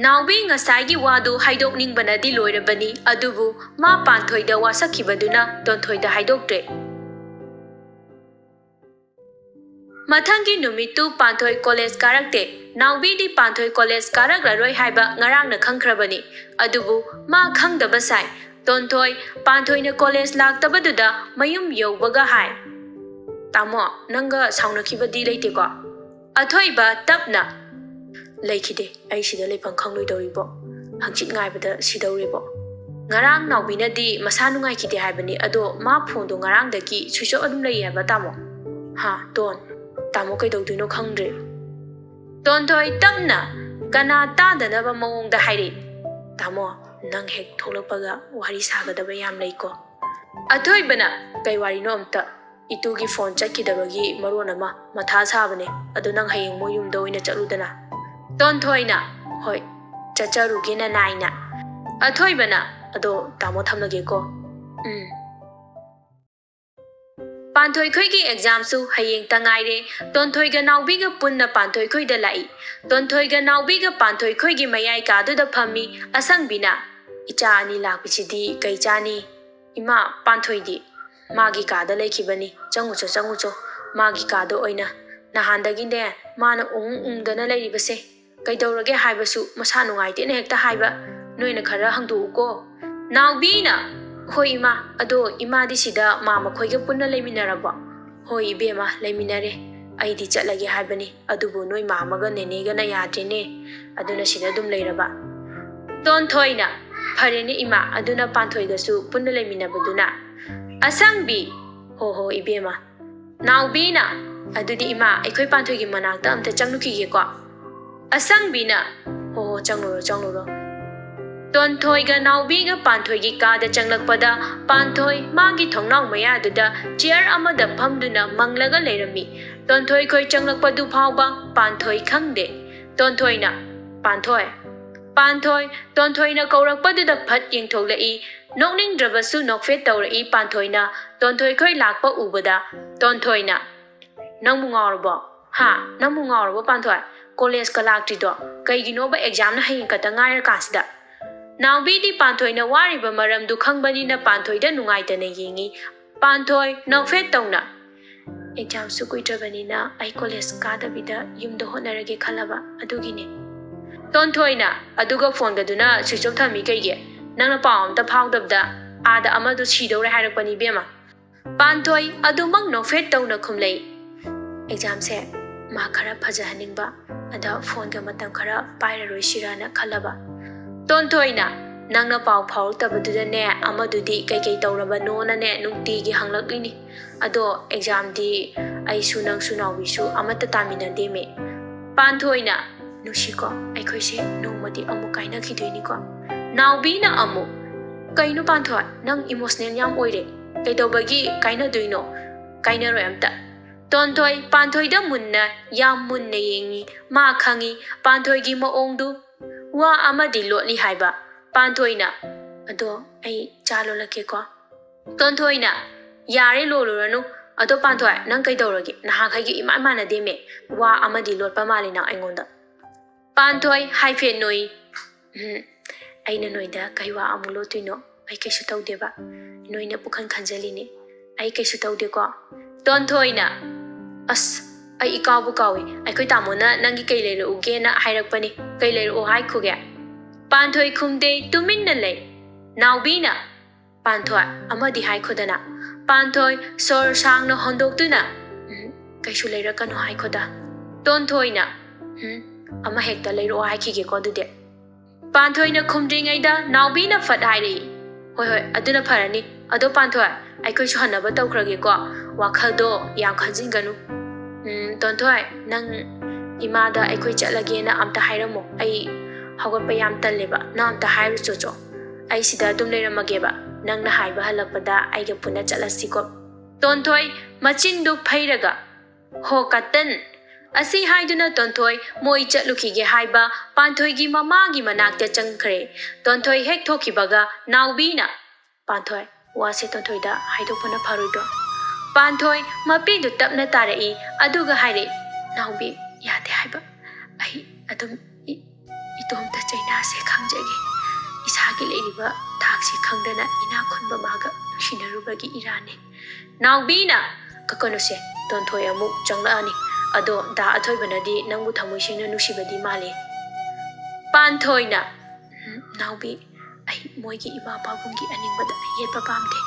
ꯅꯥꯎꯕꯤ ꯉꯁꯥꯏꯒꯤ ꯋꯥꯗꯨ ꯍꯥꯏꯗꯣꯛꯅꯤꯡꯕꯅꯗꯤ ꯂꯣꯏꯔꯕꯅꯤ, ꯑꯗꯨꯕꯨ ꯃꯥ ꯄꯥꯟꯊꯣꯏꯗ ꯋꯥꯁꯛꯈꯤꯕꯗꯨꯅ ꯇꯣꯟꯊꯣꯏꯗ ꯍꯥꯏꯗꯣꯛꯇ꯭ꯔꯦ꯫ ꯃꯊꯪꯒꯤ ꯅꯨꯃꯤꯠꯇꯨ ꯄꯥꯟꯊꯣꯏ college ꯀꯥꯔꯛꯇꯦ꯫ ꯅꯥꯎꯕꯤꯗꯤ ꯄꯥꯟꯊꯣꯏ college ꯀꯥꯔꯛꯂꯔꯣꯏ ꯍꯥꯏꯕ ꯉꯔꯥꯡꯅ ꯈꯪꯈ꯭ꯔꯕꯅꯤ꯫ ꯑꯗꯨꯕꯨ ꯃꯥ ꯈꯪꯗꯕ ꯁꯥꯏ꯫ ꯇꯣꯟꯊꯣꯏ, ꯄꯥꯟꯊꯣꯏꯅ college ꯂꯥꯛꯇꯕꯗꯨꯗ ꯃꯌꯨꯝ ꯌꯧꯕꯒ ꯍꯥꯏ, "ꯇꯥꯃꯣ, ꯅꯪꯒ ꯁꯥꯎꯅꯈꯤꯕꯗꯤ ꯂꯩꯇꯦꯀꯣ?" ꯑꯊꯣꯏꯕ ꯇꯞꯅ, "ꯂꯩꯈꯤꯗꯦ, ꯑꯩ ꯁꯤꯗ ꯂꯩꯐꯝ ꯈꯪꯂꯣꯏꯗꯧꯔꯤꯕꯣ, ꯍꯪꯆꯤꯠ ꯉꯥꯏꯕꯗ ꯁꯤꯗꯧꯔꯤꯕꯣ꯫ ꯉꯔꯥꯡ ꯅꯥꯎꯕꯤꯅꯗꯤ ꯃꯁꯥ ꯅꯨꯡꯉꯥꯏꯈꯤꯗꯦ ꯍꯥꯏꯕꯅꯤ, ꯑꯗꯣ ꯃꯥ ꯐꯣꯟꯗꯣ ꯉꯔꯥꯡꯗꯒꯤ switch off ꯑꯗꯨꯝ ꯂꯩꯌꯦ ꯍꯥꯏꯕ ꯇꯥꯃꯣ?" "ꯍꯥ, ꯇꯣꯟ, ꯇꯥꯃꯣ ꯀꯩꯗꯧꯗꯣꯏꯅꯣ ꯈꯪꯗ꯭ꯔꯦ꯫" ꯇꯣꯟꯊꯣꯏ ꯇꯞꯅ, ꯀꯅꯥ ꯇꯥꯗꯅꯕ ꯃꯑꯣꯡꯗ ꯍꯥꯏꯔꯛꯏ, "ꯇꯥꯃꯣ, ꯅꯪ ꯍꯦꯛ ꯊꯣꯛꯂꯛꯄꯒ ꯋꯥꯔꯤ ꯁꯥꯒꯗꯕ ꯌꯥꯝ ꯂꯩꯀꯣ꯫" ꯑꯊꯣꯏꯕꯅ, "ꯀꯩ ꯋꯥꯔꯤꯅꯣ ꯑꯝꯇ?" "ꯏꯇꯨꯒꯤ ꯐꯣꯟ ꯆꯠꯈꯤꯗꯕꯒꯤ ꯃꯔꯣꯟ ꯑꯃ ꯃꯊꯥ ꯁꯥꯕꯅꯦ, ꯑꯗꯨ ꯅꯪ ꯍꯌꯦꯡ ꯃꯣꯏ ꯌꯨꯝꯗ ꯑꯣꯏꯅ ꯆꯠꯂꯨꯗꯅ꯫" ꯇꯣꯟꯊꯣꯏꯅ, "ꯍꯣꯏ, ꯆꯠꯆꯔꯨꯒꯦ ꯅꯅꯥꯏꯅ꯫" ꯑꯊꯣꯏꯕꯅ, "ꯑꯗꯣ ꯇꯥꯃꯣ ꯊꯝꯂꯒꯦꯀꯣ꯫" "ꯎꯝ꯫" ꯄꯥꯟꯊꯣꯏꯈꯣꯏꯒꯤ examꯁꯨ ꯍꯌꯦꯡꯇ ꯉꯥꯏꯔꯦ꯫ ꯇꯣꯟꯊꯣꯏꯒ ꯅꯥꯎꯕꯤꯒ ꯄꯨꯟꯅ ꯄꯥꯟꯊꯣꯏꯈꯣꯏꯗ ꯂꯥꯛꯏ꯫ ꯇꯣꯟꯊꯣꯏꯒ ꯅꯥꯎꯕꯤꯒ ꯄꯥꯟꯊꯣꯏꯈꯣꯏꯒꯤ ꯃꯌꯥꯏ ꯀꯥꯗꯨꯗ ꯐꯝꯃꯤ꯫ ꯑꯁꯪꯕꯤꯅ, "ꯏꯆꯥ ꯑꯅꯤ ꯂꯥꯛꯄꯤꯁꯤꯗꯤ ꯀꯩ ꯆꯥꯅꯤ? ꯏꯃꯥ, ꯄꯥꯟꯊꯣꯏꯗꯤ?" "ꯃꯥꯒꯤ ꯀꯥꯗ ꯂꯩꯈꯤꯕꯅꯤ꯫ ꯆꯪꯉꯨꯆꯣ, ꯆꯪꯉꯨꯆꯣ꯫ ꯃꯥꯒꯤ ꯀꯥꯗ ꯑꯣꯏꯅ꯫ ꯅꯍꯥꯟꯗꯒꯤꯅꯦ ꯃꯥꯅ ꯎꯪ ꯎꯪꯗꯅ ꯂꯩꯔꯤꯕꯁꯦ꯫ ꯀꯩꯗꯧꯔꯒꯦ ꯍꯥꯏꯕꯁꯨ ꯃꯁꯥ ꯅꯨꯡꯉꯥꯏꯇꯦꯅ ꯍꯦꯛꯇ ꯍꯥꯏꯕ꯫ ꯅꯣꯏꯅ ꯈꯔ ꯍꯪꯗꯣꯛꯎꯀꯣ꯫" ꯅꯥꯎꯕꯤꯅ, "ꯍꯣꯏ ꯏꯃꯥ, ꯑꯗꯣ ꯏꯃꯥꯗꯤ ꯁꯤꯗ ꯃꯥꯃꯈꯣꯏꯒ ꯄꯨꯟꯅ ꯂꯩꯃꯤꯟꯅꯔꯕꯣ?" "ꯍꯣꯏ ꯏꯕꯦꯝꯃ, ꯂꯩꯃꯤꯟꯅꯔꯦ꯫ ꯑꯩꯗꯤ ꯆꯠꯂꯒꯦ ꯍꯥꯏꯕꯅꯤ, ꯑꯗꯨꯕꯨ ꯅꯣꯏ ꯃꯥꯃꯒ ꯅꯦꯅꯦꯒꯅ ꯌꯥꯗ꯭ꯔꯦꯅꯦ꯫ ꯑꯗꯨꯅ ꯁꯤꯗ ꯑꯗꯨꯝ ꯂꯩꯔꯕ꯫" ꯇꯣꯟꯊꯣꯏꯅ, "ꯐꯔꯦꯅꯦ ꯏꯃꯥ, ꯑꯗꯨꯅ ꯄꯥꯟꯊꯣꯏꯒꯁꯨ ꯄꯨꯟꯅ ꯂꯩꯃꯤꯟꯅꯕꯗꯨꯅ?" ꯑꯁꯪꯕꯤ, "ꯍꯣ ꯍꯣ ꯏꯕꯦꯝꯃ꯫" ꯅꯥꯎꯕꯤꯅ, "ꯑꯗꯨꯗꯤ ꯏꯃꯥ, ꯑꯩꯈꯣꯏ ꯄꯥꯟꯊꯣꯏꯒꯤ ꯃꯅꯥꯛꯇ ꯑꯝꯇ ꯆꯪꯂꯨꯈꯤꯒꯦꯀꯣ꯫" ꯑꯁꯪꯕꯤꯅ, "ꯍꯣ ꯍꯣ, ꯆꯪꯂꯨꯔꯣ, ꯆꯪꯂꯨꯔꯣ꯫" ꯇꯣꯟꯊꯣꯏꯒ ꯅꯥꯎꯕꯤꯒ ꯄꯥꯟꯊꯣꯏꯒꯤ ꯀꯥꯗ ꯆꯪꯂꯛꯄꯗ, ꯄꯥꯟꯊꯣꯏ ꯃꯥꯒꯤ ꯊꯣꯡꯅꯥꯎ ꯃꯌꯥꯗꯨꯗ chair ꯑꯃꯗ ꯐꯝꯗꯨꯅ ꯃꯪꯂꯒ ꯂꯩꯔꯝꯃꯤ꯫ ꯇꯣꯟꯊꯣꯏ ꯈꯣꯏ ꯆꯪꯂꯛꯄꯗꯨ ꯐꯥꯎꯕ ꯄꯥꯟꯊꯣꯏ ꯈꯪꯗꯦ꯫ ꯇꯣꯟꯊꯣꯏꯅ, "ꯄꯥꯟꯊꯣꯏ, ꯄꯥꯟꯊꯣꯏ!" ꯇꯣꯟꯊꯣꯏꯅ ꯀꯧꯔꯛꯄꯗꯨꯗ ꯐꯠ ꯌꯦꯡꯊꯣꯛꯂꯛꯏ꯫ ꯅꯣꯛꯅꯤꯡꯗ꯭ꯔꯕꯁꯨ ꯅꯣꯛꯐꯦꯠ ꯇꯧꯔꯛꯏ ꯄꯥꯟꯊꯣꯏꯅ꯫ ꯇꯣꯟꯊꯣꯏ ꯈꯣꯏ ꯂꯥꯛꯄ ꯎꯕꯗ ꯇꯣꯟꯊꯣꯏꯅ, "ꯅꯪꯕꯨ ꯉꯥꯎꯔꯕꯣ? ꯍꯥ? ꯅꯪꯕꯨ ꯉꯥꯎꯔꯕꯣ ꯄꯥꯟꯊꯣꯏ? Collegeꯀ ꯂꯥꯛꯇ꯭ꯔꯤꯗꯣ ꯀꯩꯒꯤꯅꯣꯕ? Examꯅ ꯍꯌꯦꯡ ꯈꯛꯇ ꯉꯥꯏꯔꯀꯥꯟꯁꯤꯗ?" ꯅꯥꯎꯕꯤꯗꯤ ꯄꯥꯟꯊꯣꯏꯅ ꯋꯥꯔꯤꯕ ꯃꯔꯝꯗꯨ ꯈꯪꯕꯅꯤꯅ ꯄꯥꯟꯊꯣꯏꯗ ꯅꯨꯡꯉꯥꯏꯇꯅ ꯌꯦꯡꯏ꯫ ꯄꯥꯟꯊꯣꯏ ꯅꯣꯛꯐꯦꯠ ꯇꯧꯅ, "Examꯁꯨ ꯀꯨꯏꯗ꯭ꯔꯕꯅꯤꯅ ꯑꯩ college ꯀꯥꯗꯕꯤꯗ ꯌꯨꯝꯗ ꯍꯣꯠꯅꯔꯒꯦ ꯈꯜꯂꯕ, ꯑꯗꯨꯒꯤꯅꯦ꯫" ꯇꯣꯟꯊꯣꯏꯅ, "ꯑꯗꯨꯒ phoneꯒꯗꯨꯅ switch off ꯊꯝꯃꯤ ꯀꯩꯒꯤ? ꯅꯪꯅ ꯄꯥꯎ ꯑꯝꯇ ꯐꯥꯎꯗꯕꯗ ꯑꯥꯗ ꯑꯃꯗꯣ ꯁꯤꯗꯧꯔꯦ ꯍꯥꯏꯔꯛꯄꯅꯤ ꯏꯕꯦꯝꯃ꯫" ꯄꯥꯟꯊꯣꯏ ꯑꯗꯨꯃꯛ ꯅꯣꯛꯐꯦꯠ ꯇꯧꯅ ꯈꯨꯝꯂꯛꯏ꯫ ꯑꯦꯛꯖꯥꯝꯁꯦ ꯃꯥ ꯈꯔ ꯐꯖꯍꯟꯅꯤꯡꯕ, ꯑꯗ ꯐꯣꯟꯒ ꯃꯇꯝ ꯈꯔ ꯄꯥꯏꯔꯔꯣꯏꯁꯤꯔꯥꯅ ꯈꯜꯂꯕ꯫ ꯇꯣꯟꯊꯣꯏꯅ, "ꯅꯪꯅ ꯄꯥꯎ ꯐꯥꯎꯔꯛꯇꯕꯗꯨꯗꯅꯦ, ꯑꯃꯗꯨꯗꯤ ꯀꯩꯀꯩ ꯇꯧꯔꯕꯅꯣꯅꯅꯦ ꯅꯨꯡꯇꯤꯒꯤ ꯍꯪꯂꯛꯂꯤꯅꯤ꯫ ꯑꯗꯣ ꯑꯦꯛꯖꯥꯝꯗꯤ ꯑꯩꯁꯨ ꯅꯪꯁꯨ ꯅꯥꯎꯕꯤꯁꯨ ꯑꯃꯠꯇ ꯇꯥꯃꯤꯟꯅꯗꯦꯃꯤ꯫" ꯄꯥꯟꯊꯣꯏꯅ, "ꯅꯨꯡꯁꯤꯀꯣ, ꯑꯩꯈꯣꯏꯁꯦ ꯅꯣꯡꯃꯗꯤ ꯑꯃꯨꯛ ꯀꯥꯏꯅꯈꯤꯗꯣꯏꯅꯤꯀꯣ꯫" ꯅꯥꯎꯕꯤꯅ ꯑꯃꯨꯛ, "ꯀꯩꯅꯣ ꯄꯥꯟꯊꯣꯏ, ꯅꯪ ꯏꯃꯣꯁꯅꯦꯜ ꯌꯥꯝ ꯑꯣꯏꯔꯦ, ꯀꯩꯗꯧꯕꯒꯤ ꯀꯥꯏꯅꯗꯣꯏꯅꯣ? ꯀꯥꯏꯅꯔꯣꯏ ꯑꯝꯇ꯫" ꯇꯣꯟꯊꯣꯏ ꯄꯥꯟꯊꯣꯏꯗ ꯃꯨꯟꯅ, ꯌꯥꯝ ꯃꯨꯟꯅ ꯌꯦꯡꯉꯤ꯫ ꯃꯥ ꯈꯪꯉꯤ ꯄꯥꯟꯊꯣꯏꯒꯤ ꯃꯑꯣꯡꯗꯨ꯫ ꯋꯥ ꯑꯃꯗꯤ ꯂꯣꯠꯂꯤ ꯍꯥꯏꯕ꯫ ꯄꯥꯟꯊꯣꯏꯅ, "ꯑꯗꯣ ꯑꯩ ꯆꯥ ꯂꯣꯜꯂꯛꯀꯦꯀꯣ꯫" ꯇꯣꯟꯊꯣꯏꯅ, "ꯌꯥꯔꯦ, ꯂꯣꯜꯂꯨꯔꯅꯨ꯫ ꯑꯗꯣ ꯄꯥꯟꯊꯣꯏ, ꯅꯪ ꯀꯩꯗꯧꯔꯒꯦ? ꯅꯍꯥꯟꯈꯩꯒ ꯏꯃꯥꯟ ꯃꯥꯟꯅꯗꯦꯃꯦ꯫ ꯋꯥ ꯑꯃꯗꯤ ꯂꯣꯠꯄ ꯃꯥꯜꯂꯤ ꯅꯪ ꯑꯩꯉꯣꯟꯗ꯫" ꯄꯥꯟꯊꯣꯏ ꯍꯥꯏꯐꯦꯠ ꯅꯣꯏ꯫ "ꯎꯝ, ꯑꯩꯅ ꯅꯣꯏꯗ ꯀꯩ ꯋꯥ ꯑꯃꯨꯛ ꯂꯣꯠꯇꯣꯏꯅꯣ? ꯑꯩ ꯀꯩꯁꯨ ꯇꯧꯗꯦꯕ꯫ ꯅꯣꯏꯅ ꯄꯨꯈꯟ ꯈꯟꯖꯜꯂꯤꯅꯦ꯫ ꯑꯩ ꯀꯩꯁꯨ ꯇꯧꯗꯦꯀꯣ꯫" ꯇꯣꯟꯊꯣꯏꯅ, "ꯑꯁ, ꯑꯩ ꯏꯀꯥꯎꯕꯨ ꯀꯥꯎꯏ꯫ ꯑꯩꯈꯣꯏ ꯇꯥꯃꯣꯅ ꯅꯪꯒꯤ ꯀꯩ ꯂꯩꯔꯛꯎꯒꯦꯅ ꯍꯥꯏꯔꯛꯄꯅꯤ꯫ ꯀꯩ ꯂꯩꯔꯛꯑꯣ ꯍꯥꯏꯈꯣꯒꯦ?" ꯄꯥꯟꯊꯣꯏ ꯈꯨꯝꯗꯦ, ꯇꯨꯃꯤꯟꯅ ꯂꯩ꯫ ꯅꯥꯎꯕꯤꯅ, "ꯄꯥꯟꯊꯣꯏ, ꯑꯃꯗꯤ ꯍꯥꯏꯈꯣꯗꯅ꯫" ꯄꯥꯟꯊꯣꯏ ꯁꯣꯔ ꯁꯥꯡꯅ ꯍꯣꯟꯗꯣꯛꯇꯨꯅ, "ꯎꯝ, ꯀꯩꯁꯨ ꯂꯩꯔꯛꯀꯅꯨ ꯍꯥꯏꯈꯣꯗ꯫" ꯇꯣꯟꯊꯣꯏꯅ, "ꯎꯝ, ꯑꯃ ꯍꯦꯛꯇ ꯂꯩꯔꯛꯑꯣ ꯍꯥꯏꯈꯤꯒꯦꯀꯣ ꯑꯗꯨꯗꯤ꯫" ꯄꯥꯟꯊꯣꯏꯅ ꯈꯨꯝꯗ꯭ꯔꯤꯉꯩꯗ ꯅꯥꯎꯕꯤꯅ ꯐꯠ ꯍꯥꯏꯔꯛꯏ, "ꯍꯣꯏ, ꯍꯣꯏ, ꯑꯗꯨꯅ ꯐꯔꯅꯤ꯫ ꯑꯗꯣ ꯄꯥꯟꯊꯣꯏ, ꯑꯩꯈꯣꯏꯁꯨ ꯍꯟꯅꯕ ꯇꯧꯈ꯭ꯔꯒꯦꯀꯣ꯫ ꯋꯥꯈꯜꯗꯣ ꯌꯥꯝ ꯈꯟꯖꯤꯟꯒꯅꯨ꯫ ꯎꯝ, ꯇꯣꯟꯊꯣꯏ, ꯅꯪ ꯏꯃꯥꯗ ꯑꯩꯈꯣꯏ ꯆꯠꯂꯒꯦꯅ ꯑꯝꯇ ꯍꯥꯏꯔꯝꯃꯣ꯫ ꯑꯩ ꯍꯧꯒꯠꯄ ꯌꯥꯝ ꯇꯜꯂꯦꯕ꯫ ꯅꯪ ꯑꯝꯇ ꯍꯥꯏꯔꯨꯆꯣꯆꯣ꯫ ꯑꯩ ꯁꯤꯗ ꯑꯗꯨꯝ ꯂꯩꯔꯝꯃꯒꯦꯕ꯫ ꯅꯪꯅ ꯍꯥꯏꯕ ꯍꯜꯂꯛꯄꯗ ꯑꯩꯒ ꯄꯨꯟꯅ ꯆꯠꯂꯁꯤꯀꯣ꯫" ꯇꯣꯟꯊꯣꯏ ꯃꯆꯤꯟꯗꯨ ꯐꯩꯔꯒ, "ꯍꯣ ꯀꯇꯟ!" ꯑꯁꯤ ꯍꯥꯏꯗꯨꯅ ꯇꯣꯟꯊꯣꯏ ꯃꯣꯏ ꯆꯠꯂꯨꯈꯤꯒꯦ ꯍꯥꯏꯕ ꯄꯥꯟꯊꯣꯏꯒꯤ ꯃꯃꯥꯒꯤ ꯃꯅꯥꯛꯇ ꯆꯪꯈ꯭ꯔꯦ꯫ ꯇꯣꯟꯊꯣꯏ ꯍꯦꯛ ꯊꯣꯛꯈꯤꯕꯒ ꯅꯥꯎꯕꯤꯅ, "ꯄꯥꯟꯊꯣꯏ, ꯋꯥꯁꯦ ꯇꯣꯟꯊꯣꯏꯗ ꯍꯥꯏꯗꯣꯛꯄꯅ ꯐꯔꯣꯏꯗ꯭ꯔꯣ?" ꯄꯥꯟꯊꯣꯏ ꯃꯄꯤꯗꯨ ꯇꯞꯅ ꯇꯥꯔꯛꯏ, ꯑꯗꯨꯒ ꯍꯥꯏꯔꯛꯏ, "ꯅꯥꯎꯕꯤ, ꯌꯥꯗꯦ ꯍꯥꯏꯕ꯫ ꯑꯩ ꯑꯗꯨꯝ ꯏ-, ꯏꯇꯣꯝꯇ ꯆꯩꯅꯥꯁꯦ ꯈꯪꯖꯒꯦ꯫ ꯏꯁꯥꯒꯤ ꯂꯩꯔꯤꯕ ꯊꯥꯛꯁꯤ ꯈꯪꯗꯅ ꯏꯅꯥꯛ ꯈꯨꯟꯕ ꯃꯥꯒ ꯅꯨꯡꯁꯤꯅꯔꯨꯕꯒꯤ ꯏꯔꯥꯟꯅꯤ꯫" ꯅꯥꯎꯕꯤꯅ, "ꯀꯛꯀꯅꯨꯁꯦ, ꯇꯣꯟꯊꯣꯏ ꯑꯃꯨꯛ ꯆꯪꯂꯛꯑꯅꯤ꯫ ꯑꯗꯣ ꯗꯥ ꯑꯊꯣꯏꯕꯅꯗꯤ ꯅꯪꯕꯨ ꯊꯃꯣꯏ ꯁꯦꯡꯅ ꯅꯨꯡꯁꯤꯕꯗꯤ ꯃꯥꯜꯂꯤ꯫" ꯄꯥꯟꯊꯣꯏꯅ, "ꯎꯝ, ꯅꯥꯎꯕꯤ, ꯑꯩ ꯃꯣꯏꯒꯤ ꯏꯃꯥ ꯄꯥꯕꯨꯡꯒꯤ ꯑꯅꯤꯡꯕꯗ ꯌꯦꯠꯄ ꯄꯥꯝꯗꯦ꯫"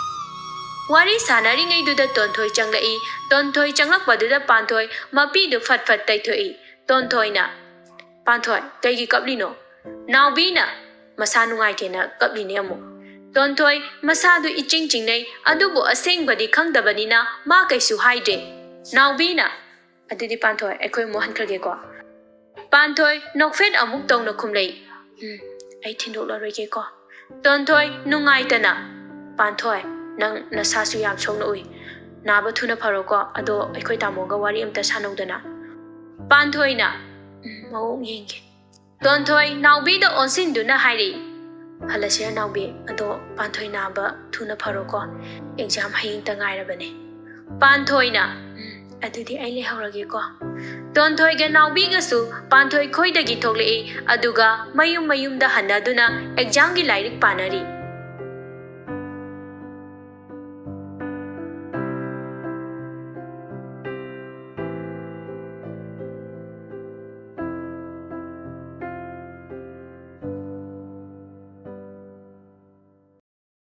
ꯋꯥꯔꯤ ꯁꯥꯟꯅꯔꯤꯉꯩꯗꯨꯗ ꯇꯣꯟꯊꯣꯏ ꯆꯪꯂꯛꯏ꯫ ꯇꯣꯟꯊꯣꯏ ꯆꯪꯂꯛꯄꯗꯨꯗ ꯄꯥꯟꯊꯣꯏ ꯃꯄꯤꯗꯨ ꯐꯠ ꯐꯠ ꯇꯩꯊꯣꯛꯏ꯫ ꯇꯣꯟꯊꯣꯏꯅ, "ꯄꯥꯟꯊꯣꯏ, ꯀꯩꯒꯤ ꯀꯞꯂꯤꯅꯣ?" ꯅꯥꯎꯕꯤꯅ, "ꯃꯁꯥ ꯅꯨꯡꯉꯥꯏꯇꯦꯅ ꯀꯞꯂꯤꯅꯦ ꯑꯃꯨꯛ꯫" ꯇꯣꯟꯊꯣꯏ ꯃꯁꯥꯗꯨ ꯏꯆꯤꯡ ꯆꯤꯡꯅꯩ, ꯑꯗꯨꯕꯨ ꯑꯁꯦꯡꯕꯗꯤ ꯈꯪꯗꯕꯅꯤꯅ ꯃꯥ ꯀꯩꯁꯨ ꯍꯥꯏꯗ꯭ꯔꯦ꯫ ꯅꯥꯎꯕꯤꯅ, "ꯑꯗꯨꯗꯤ ꯄꯥꯟꯊꯣꯏ, ꯑꯩꯈꯣꯏ ꯑꯃꯨꯛ ꯍꯟꯈ꯭ꯔꯒꯦꯀꯣ?" ꯄꯥꯟꯊꯣꯏ ꯅꯣꯛꯐꯦꯠ ꯑꯃꯨꯛ ꯇꯧꯅ ꯈꯨꯝꯂꯛꯏ, "ꯎꯝ, ꯑꯩ ꯊꯤꯟꯗꯣꯛꯂꯔꯣꯏꯒꯦꯀꯣ꯫" ꯇꯣꯟꯊꯣꯏ ꯅꯨꯡꯉꯥꯏꯇꯅ, "ꯄꯥꯟꯊꯣꯏ, ꯅꯪ ꯅꯁꯥꯁꯨ ꯌꯥꯝ ꯁꯣꯛꯅ ꯎꯏ꯫ ꯅꯥꯕ ꯊꯨꯅ ꯐꯔꯣꯀꯣ, ꯑꯗꯣ ꯑꯩꯈꯣꯏ ꯇꯥꯃꯣꯒ ꯋꯥꯔꯤ ꯑꯝꯇ ꯁꯥꯟꯅꯧꯗꯅ꯫" ꯄꯥꯟꯊꯣꯏꯅ, "ꯎꯝ, ꯃꯑꯣꯡ ꯌꯦꯡꯒꯦ꯫" ꯇꯣꯟꯊꯣꯏ ꯅꯥꯎꯕꯤꯗ ꯑꯣꯟꯁꯤꯟꯗꯨꯅ ꯍꯥꯏꯔꯛꯏ, "ꯍꯜꯂꯁꯤꯔ ꯅꯥꯎꯕꯤ, ꯑꯗꯣ ꯄꯥꯟꯊꯣꯏ ꯅꯥꯕ ꯊꯨꯅ ꯐꯔꯣꯀꯣ, ꯑꯦꯛꯖꯥꯝ ꯍꯌꯦꯡꯇ ꯉꯥꯏꯔꯕꯅꯦ꯫" ꯄꯥꯟꯊꯣꯏꯅ, "ꯎꯝ, ꯑꯗꯨꯗꯤ ꯑꯩ ꯂꯩꯍꯧꯔꯒꯦꯀꯣ꯫" ꯇꯣꯟꯊꯣꯏꯒ ꯅꯥꯎꯕꯤꯒꯁꯨ ꯄꯥꯟꯊꯣꯏ ꯈꯣꯏꯗꯒꯤ ꯊꯣꯛꯂꯛꯏ, ꯑꯗꯨꯒ ꯃꯌꯨꯝ ꯃꯌꯨꯝꯗ ꯍꯟꯅꯗꯨꯅ ꯑꯦꯛꯖꯥꯝꯒꯤ ꯂꯥꯏꯔꯤꯛ ꯄꯥꯅꯔꯤ꯫